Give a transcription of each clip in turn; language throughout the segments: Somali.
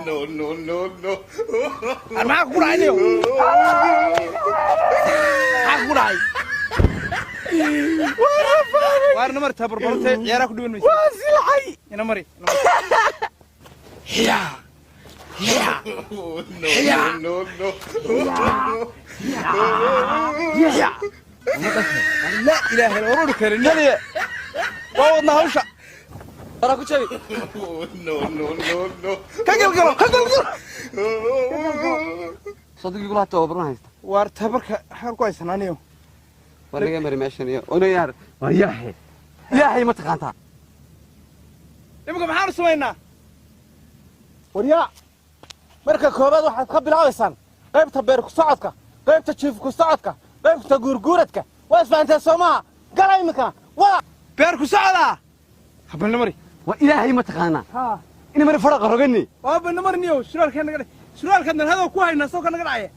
No, no, no, no. Ar maxaa kugu dhacay niyow? Maxaa kugu dhacay? Waar namar tabarbarantay, ciyaaraha ku dhiwan maysa. Waa silxay. Ina mari, ina mari. Hiya hiya. No, no, no. Hiya. Laa ilaaha illa waruri karin. Kaliya waa wadnaa hawsha. Waraa ku jabi. No, no, no, no. Ka galgalo, ka galgalo. Sodigii kulaha tababarma haysta. Waar tabarka xaan ku haysanaa niyow? War naga mari meeshan iyo ona yaar. War yaaxe yaaxay, ma taqaantaa? Imika maxaanu samaynaa? Waryaa, marka koowaad waxaad ka bilaabaysaan qaybta beer ku socodka, qaybta jiif ku socodka, qaybta guurguuradka. Waa isfahanteen, soo maaha? Gala iminkana wada. Beer ku socdaa habalna mari. War ilaahay ma taqaanaa? Haa. Ina mari faraqa rogani. Waa balna mari niyow, suraalkee naga suraalkan hadow ku haynaa soo ka naga dhacaya.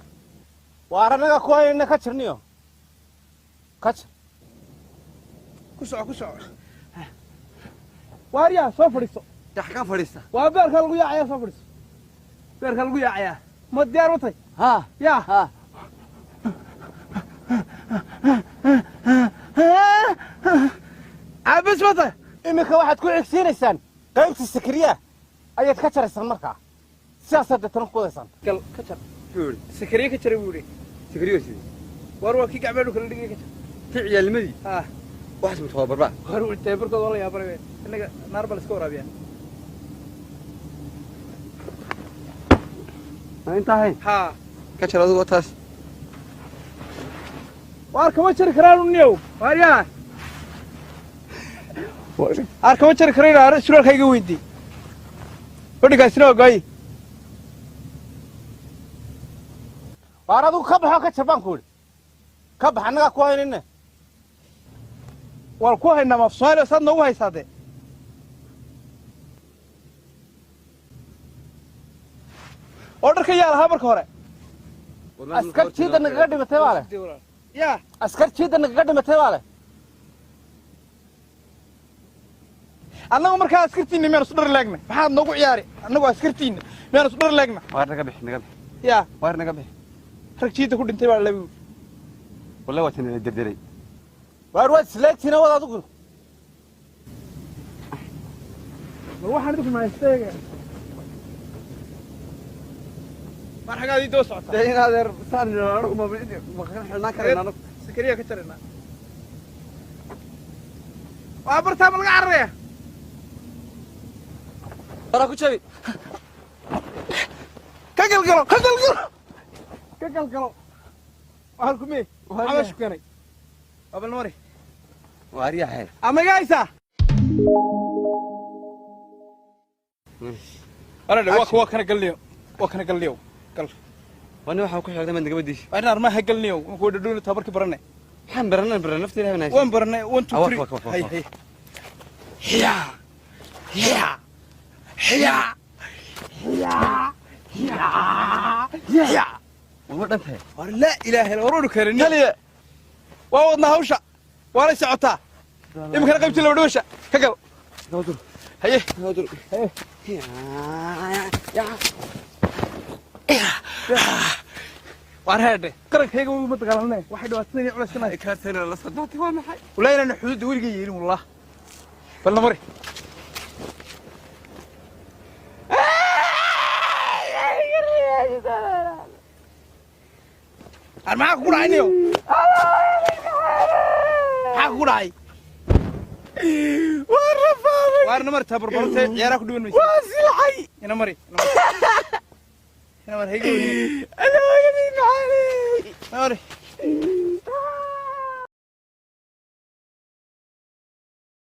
Waar annaga ku haynana, ka jirniyo, ka jir. Ku soco, ku soco. Waaryaa, soo fadhiiso. Xakaan fadhiista? Waa beerkaa lagu yaacayaa, soo fadhiiso, beerkaa lagu yaacayaa. Ma diyaar u tahay? Haa. Yaa. Haa. Caabis ma tahay? Iminka waxaad ku xigsiinaysaan qaybta sakriya ayaad ka jaraysaan, markaa sidaasaad deetana ku wadaysaan. Gal, ka jar. Muxuu yidhi? Sakariye ka jaray buu yidhi. Sikriyo sidii? Waar waa kii gacmeedhu kala dhigay, ka jar. Kii ciyaalnimadii? Haa. Waxaas ma tababarba? Waar tababarkooda waa la yaabanay, innaga naar baa la iska waraabiyaa. Ma intaa hayn? Haa. Ka jar adigoo taas. Waar kama jari karaan niyow, waaryaa, aar kama jari karayn, suraalka iga weydii, fadhigaasina waa gooyi. Waar adigu ka baxoo ka jar baan ku idhi, ka bax, annagaa ku haynayne. Waan ku haynaa maaf Soomaaliya, saad noogu haysaa dee. Oo dharka yaa lahaa marka hore? Askar jiidda nagaga dhimatay baa leh. Yaa. Askar jiidda nagaga dhimatay baa leh. Annagu markaa askartiinna miyaan isu dhar leegna? Maxaad noogu ciyaari? Annagu askartiinna miyaan isu dhar leegna? Waar naga bixi, naga bixi. Yaa. Waar naga bixi. Rag jiidda ku dhintay baa labi. Wallahi waa tan derderay. Waar waad isleegtiina, wad adigu. Bal waxaan idinku mahaysteega. Waar xagaad ii daba socotaa? Dee in adeer saan anagu ma ma xilnaan karayna anagu. Sakariya ka jaraynaa. Waa bartaa ma laga cararaya? Waraa ku jabi. Ka galgalo, ka galgalo, ka galgalo. Waxaan ku mee maxaa meesha ku keenay? Waa balna mari. Waar yaaxe. Ama iga haysaa? Waradhe, waa kana galniyo, waa kana galniyo, gal. Wani waxaa ku xigta maad naga badiisi. Waa inaan armaha galniyo, waan kuwa dhadhooni tabarkii baranay. Maxaan baranay? Baran nafta ilahay wanaagsan. Waan baranay, one two Ah, three. wak, wak, wak, hay wak. Hay, hiya hiya hiya hiya hiya hiya. Waa dhan tahay. War laa ilaaha illa waruri karin. Kaliya waa wadnaa hawsha, waanay socotaa. Iminkana qaybtii laba dhawasha ka gal. Naga dur. Haye. Naga dur. Waar heedhe, qarankayga uma dagaalamne, waxay dhibaatadani culayskanahay. Kaartana la socdaatay waa maxay? Walaa inaan xuduudda weligay yeelin, wallah. Balna mari. Ar maxaa kugu dhacay niyow? Maxaa kugu dhacay? Waa rafaaday. Waar namar tabarbarantay, ciyaaraha ku dhiwan maysa. Waa silxay. Ina mari, ina mari, ina mari, hayga weyne. Alooyadii maxaaley. Ina mari.